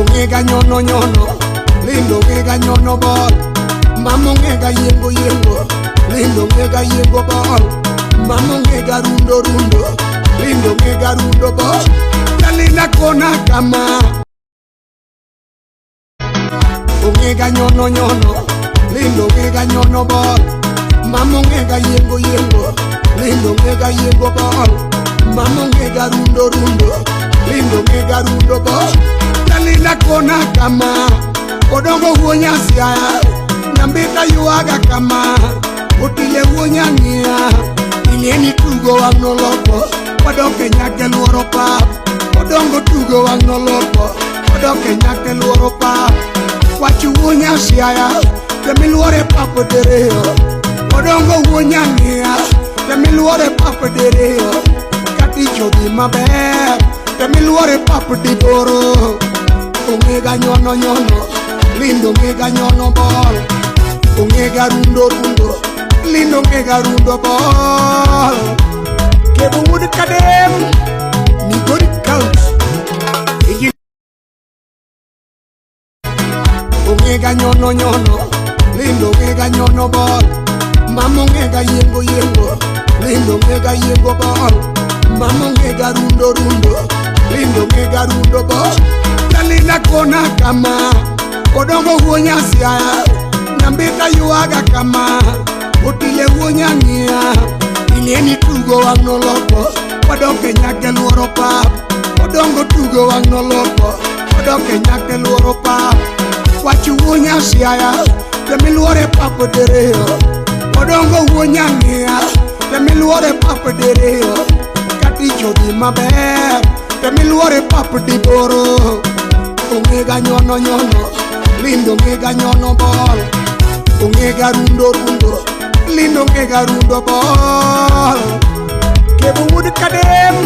Ong'ega nyono nyono, lindo ong'ega nyono bol. Mama ong'ega yiengo yiengo, lindo ong'ega yiengo bol. Mama ong'ega rundo rundo, lindo ong'ega rundo bol. Jalinda kona kama. Ong'ega nyono nyono, lindo ong'ega nyono bol. Mama ong'ega yiengo yiengo, lindo ong'ega yiengo bol. Mama ong'ega rundo rundo, lindo ong'ega rundo bol. Jalinda kona kama, odongo wuo nyasiaya, nyambita yuaga kama, otile wuo nyang'iya. Ing'eni tugo wang' noloko, wadok e nyake luoro pap. Odongo tugo wang' noloko, wadok e nyake luoro pap. Wach wuo nyasiaya, temiluore pap diriyo. Odongo wuo nyang'iya, temiluore pap diriyo. Ka tich odhi maber, temiluore pap diboro. Ong'ega nyono nyono, lindo ong'ega nyono bol. Ong'ega rundo rundo, lindo ong'ega rundo bol. Kebo wuod Kadem, Migori County. Iji Ong'ega nyono nyono, lindo ong'ega nyono bol. Mama ong'ega yiengo yiengo, lindo ong'ega yiengo bol. Mama ong'ega rundo rundo, lindo ong'ega rundo bol. Jalinda kona kama, odongo wuo nyasiaya, nyambita yuaga kama, otile wuo nyang'iya. Ing'eni tugo wang' noloko, wadok e nyake luoro pap. Odongo tugo wang' noloko, wadok e nyake luoro pap. Wach wuo nyasiaya, temiluore pap diriyo. Odongo wuo nyang'iya, temiluore pap diriyo. Ka tich odhi maber, temiluore pap diboro. Ong'ega nyono nyono, lindo ong'ega nyono bol. Ong'ega rundo rundo, lindo ong'ega rundo bol. Kebo wuod Kadem.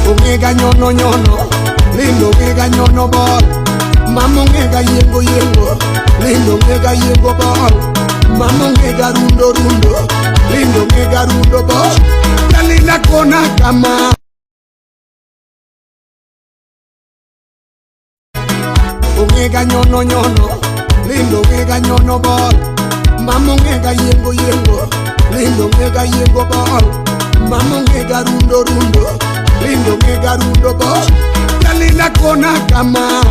Ong'ega nyono nyono, lindo ong'ega nyono bol. Mama ong'ega yiengo yiengo, lindo ong'ega yiengo bol. Mama ong'ega rundo rundo, lindo ong'ega rundo bol. Jalinda kona kama. Ong'ega nyono nyono, lindo ong'ega nyono bol. Mama ong'ega yiengo yiengo, lindo ong'ega yiengo bol. Mama ong'ega rundo rundo, lindo ong'ega rundo bol. Jalinda kona kama.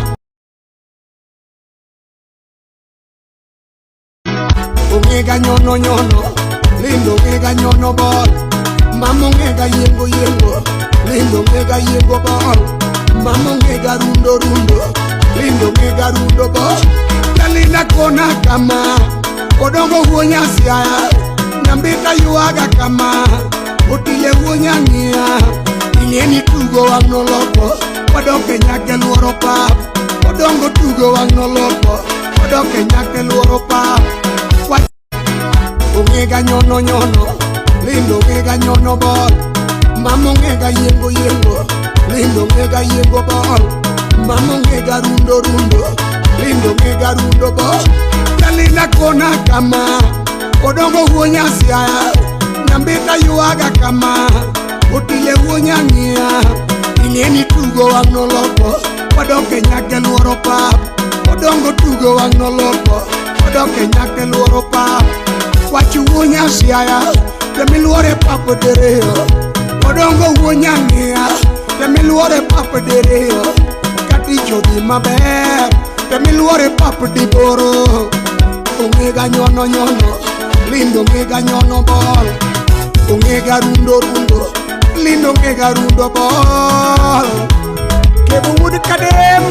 Ong'ega nyono nyono, lindo ong'ega nyono bol. Mama ong'ega yiengo yiengo, lindo ong'ega yiengo bol. Mama ong'ega rundo rundo, lindo ong'ega rundo bol. Jalinda kona kama, odongo wuo nyasiaya, nyambita yuaga kama, otile wuo nyang'iya. Ing'eni tugo wang' noloko, wadok e nyake luoro pap. Odongo tugo wang' noloko, wadok e nyake luoro pap. Wach ong'ega nyono nyono, lindo ong'ega nyono bol. Mama ong'ega yiengo yiengo, lindo ong'ega yiengo bol. Mama ong'ega rundo rundo, lindo ong'ega rundo bol. Jalinda kona kama, odongo wuo nyasiaya, nyambita yuaga kama, otile wuo nyang'iya. Ing'eni tugo wang' noloko, wadok e nyake luoro pap. Odongo tugo wang' noloko, wadok e nyake luoro pap. Wach wuo nyasiaya, temiluore pap diriyo. Odongo wuo nyang'iya, temiluore pap diriyo. Ka tich odhi maber, temiluore pap diboro. Ong'ega nyono nyono, lindo ong'ega nyono bol. Ong'ega rundo rundo, lindo ong'ega rundo bol. Kebo wuod Kadem.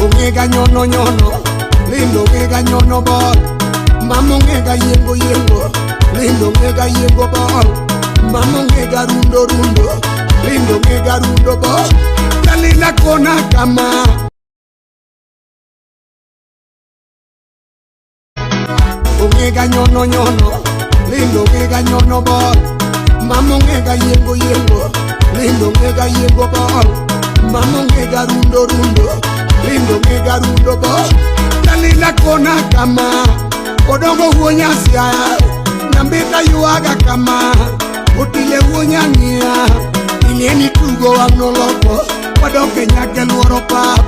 Ong'ega nyono nyono, lindo ong'ega nyono bol. Mama ong'ega yiengo yiengo, lindo ong'ega yiengo bol. Mama ong'ega rundo rundo, lindo ong'ega rundo bol. Jalinda kona kama. Ong'ega nyono nyono, lindo ong'ega nyono bol. Mama ong'ega yiengo yiengo, lindo ong'ega yiengo bol. Mama ong'ega rundo rundo, lindo ong'ega rundo bol. Jalinda kona kama, odongo wuo nyasiaya, Nyambita yuaga kama Otile wuo nyang'ia Ilieni tugo wang' noloko Wadok e nyake luoro pap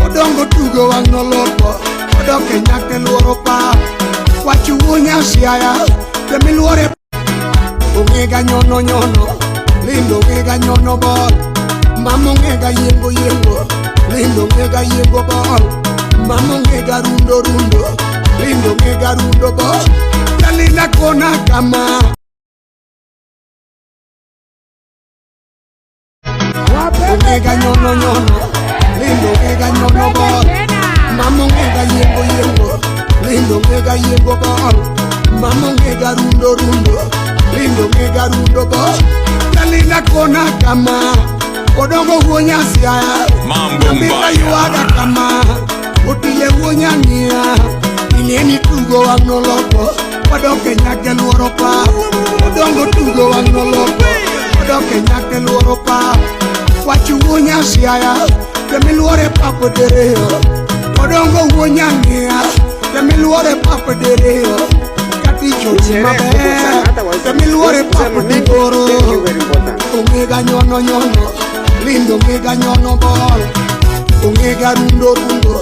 Odongo tugo wang' noloko Wadok e nyake luoro pap Wach wuo nyasiaya Temiluore Ong'ega nyono nyono Lindo ong'ega nyono bol Mama ong'ega yiengo yiengo Lindo ong'ega yiengo bol Mama ong'ega rundo rundo Lindo ong'ega rundo bol Jalinda kona kama Ong'ega nyono nyono Lindo ong'ega nyono bol Mama ong'ega yiengo yiengo Lindo ong'ega yiengo bol Mama ong'ega rundo rundo Lindo ong'ega rundo bol Jalinda kona kama Odongo wuo nyasiaya Mambo Nyambita mbaya. yuaga kama Otile wuo nyang'ia Ilieni tugo wang' noloko Wadok e nyake luoro pap Odongo tugo wang' noloko Wadok e nyake luoro pap Wach wuo nyasiaya Temiluore pap diriyo Odongo wuo nyang'ia Temiluore pap diriyo Katich odhi Sherehe kubwa sana, maber hata wazee. Temiluore pap Kusema thank you, diboro thank you very important. Ong'ega nyono nyono Lindo ong'ega nyono bol Ong'ega rundo rundo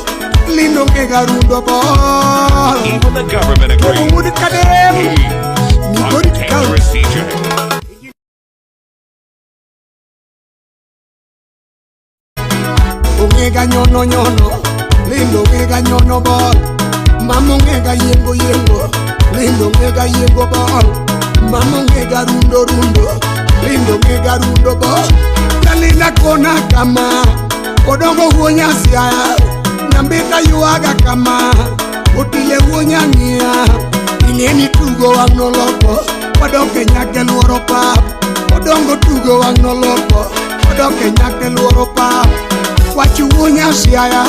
Lindo ong'ega rundo bol Even the government agrees. Wuod Kadem He's Migori a dangerous DJ. Ong'ega nyono nyono Lindo ong'ega nyono bol Mama ong'ega yiengo yiengo Lindo ong'ega yiengo bol Mama ong'ega rundo rundo Lindo ong'ega rundo bol Jalinda kona kama Odongo wuo nyasiaya Nyambita yuaga kama Otile wuo nyang'ia Ilieni tugo wang' noloko Wadok e nyake luoro pap Odongo tugo wang' noloko Wadok e nyake luoro pap Wach wuo nyasiaya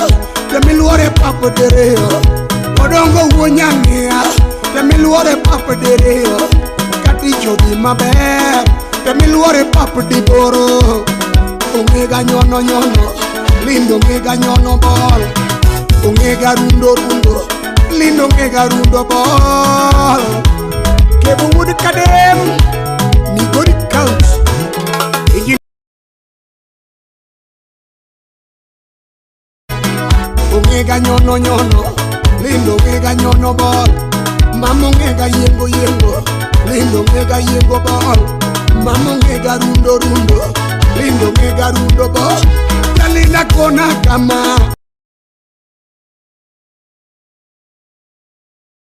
Temiluore pap diriyo Odongo wuo nyang'ia Temiluore pap diriyo Katich odhi maber Temiluore pap diboro Ong'ega nyono nyono Lindo ong'ega nyono bol Ong'ega rundo rundo Lindo ong'ega rundo bol Kebo wuod Kadem Migori County Ong'ega nyono nyono Lindo ong'ega nyono bol Mama ong'ega yiengo yiengo Lindo ong'ega yiengo bol Mama ong'ega rundo rundo Lindo ong'ega rundo bol Jalinda kona kama.